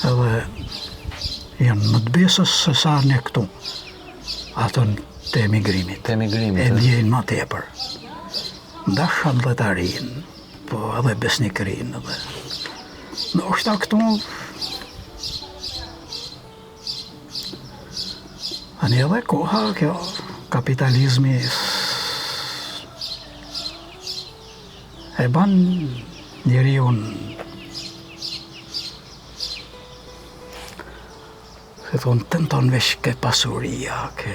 Edhe janë më të besës se sa ne këtu. Ato të emigrimit. Të emigrimit. E ndjejnë ma tepër. Ndash atdhetarinë, po edhe besnikërinë edhe. Ndoshta këtu Tani edhe koha kjo kapitalizmi e ban njeriun si thonë, tenton veç ke pasuria, ke,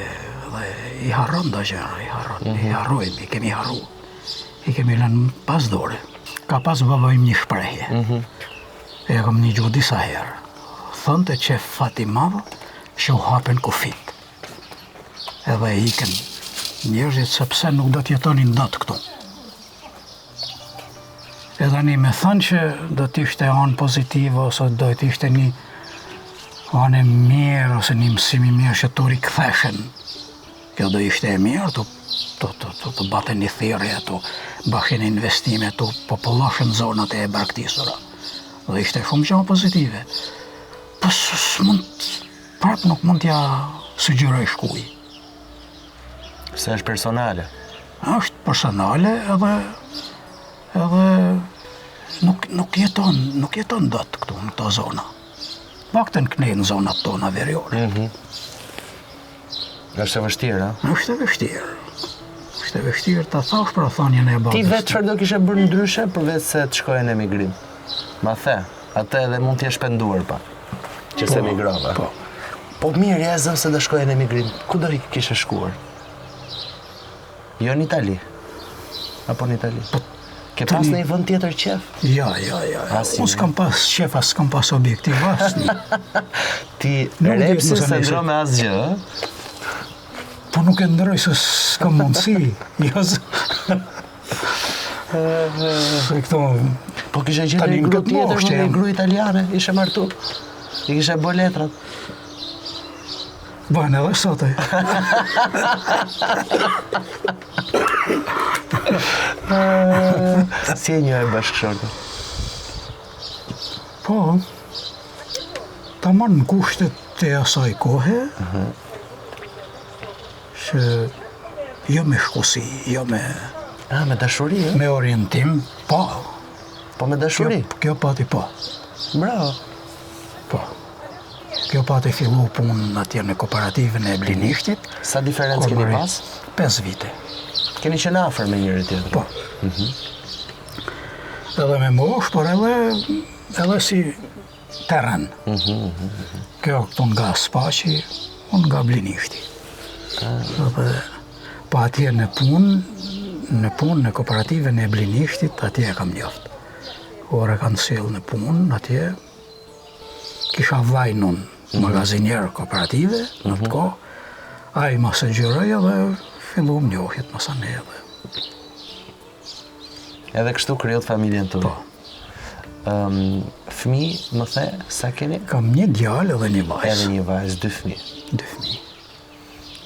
dhe i harron do gjëra, i harron, mm -hmm. i mhm. harrojmë, i kemi harru, i kemi lënë pas dore. Ka pas baba im një shprehje, mm -hmm. e kam nigju disa herë, thonte që fat i madh që u hapen kufit, edhe ikën njerëzit sepse nuk do të jetonin dot këtu. E tani me thënë që do të ishte anë pozitive ose do të ishte një anë e mirë ose një mësim i mirë që të riktheshen. Kjo do ishte e mirë të të të të, të baten një thirrje, të bashin investime, të populloshen zonat e braktisura. Do ishte shumë gjë pozitive. Po s'mund prap nuk mund t'ja sugjeroj kuj. Se është personale. Është personale edhe edhe nuk nuk jeton, nuk jeton dot këtu në këto zona. Paktën kënej në zonat tona veriore. Mm -hmm. Është e vështirë, a? Është e vështirë. Është e vështirë ta thash pra thonjën e babës. Ti vetë çfarë do kishe bërë ndryshe përveç se të shkoje në emigrim? Ma the, atë edhe mund të jesh penduar pak. Që po, s'emigrove. Po. Po mirë, ja e zëmë se do shkoje në emigrim. Ku do i kishe shkuar? Jo në Itali. Apo në Itali. Po, Ke pas në një vend tjetër qef? Jo, jo, jo. Unë s'kam pas qef, as s'kam pas objektiv, asnjë. Ti repsin s'e ndron me asgjë, ë? Po nuk e ndroj se s'kam mundësi. Jo, se këto... Po kishe gjetë një grua tjetër, një grua italiane, ishe martu. I kishe bë letrat. Bëhen edhe sot e. si e njohe bashkëshorten? Po, tamam në kushtet e asaj kohe, uh mhm. -huh. që jo me shkusi, jo me... A, me dashuri, e? Me orientim, po. Po me dashuri? Kjo, kjo pati po. Bravo. Po. Kjo pati fillu punë atje në kooperativën e Blinishtit. Sa diferencë keni pas? 5 vite. Keni qenë afër me njëri tjetrin? Po. Mm -hmm. Edhe me moshë, por edhe, edhe si terren. Mm -hmm, mm -hmm. Kjo këtu nga Spaçi, unë nga Blinishti. Ah. Edhe, po atje në punë, në punë në kooperativën e Blinishtit, atje e kam njoft. Kur e kanë sjellë në punë, atje, Kisha vllajn unë, mhm. magazinier kooperative, në atë mhm. kohë, ai ma sugjeroi edhe fillum njohjet masanej edhe. Edhe kështu krijuat familjen tuaj? Po. Um, fëmi, më the, sa keni? Kam një djalë edhe një vajzë. Edhe një vajzë, dy fëmi. Dy fëmi.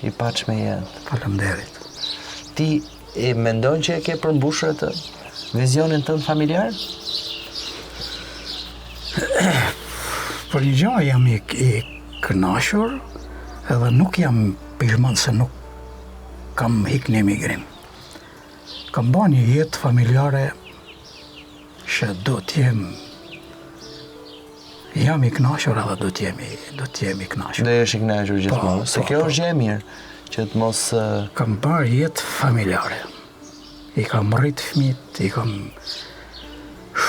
I paç me jetë. Faleminderit. Ti e mendon që e ke përmbushur atë vizionin tënd familjar? Për një gjë jam i, i kënaqur edhe nuk jam pishman se nuk kam hik në emigrim. Kam ba një jetë familjare që do të jem Jam i kënaqur edhe do të jem i do të jem i kënaqur. Do jesh i kënaqur po, gjithmonë, se po, kjo po. është gjë e mirë që të mos kam bërë jetë familjare. I kam rrit fëmijët, i kam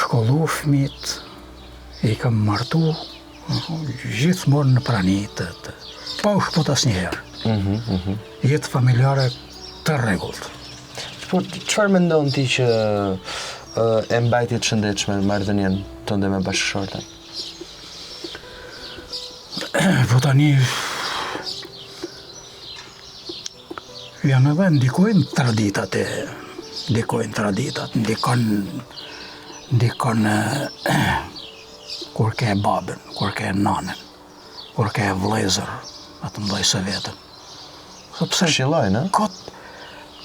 shkollu fëmijët, i kam martu gjithmonë në prani të, të pa u shkëput asnjëherë. Mm -hmm, mm -hmm. Jetë familjare të rregullt. Po çfarë mendon ti që e mbajti të shëndetshme marrëdhënien tënde me bashkëshorten? Po tani janë edhe ndikojnë traditat e ndikojnë traditat, ndikon ndikon kur ke babën, kur ke nanën, kur ke vëllezër, më të mëdhej se veten. Sepse Këshillojnë, ë? Kot,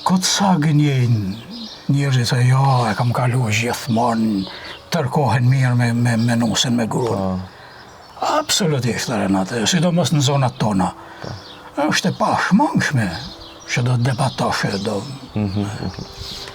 kot sa gënjejnë njerëzit se jo, e kam kalu gjithmonë tërë kohën mirë me, me, me nusen, me gruan. Po. Absolutisht, Renate, sidomos në zonat tona. Është e pashmangshme që do të debatosh e do.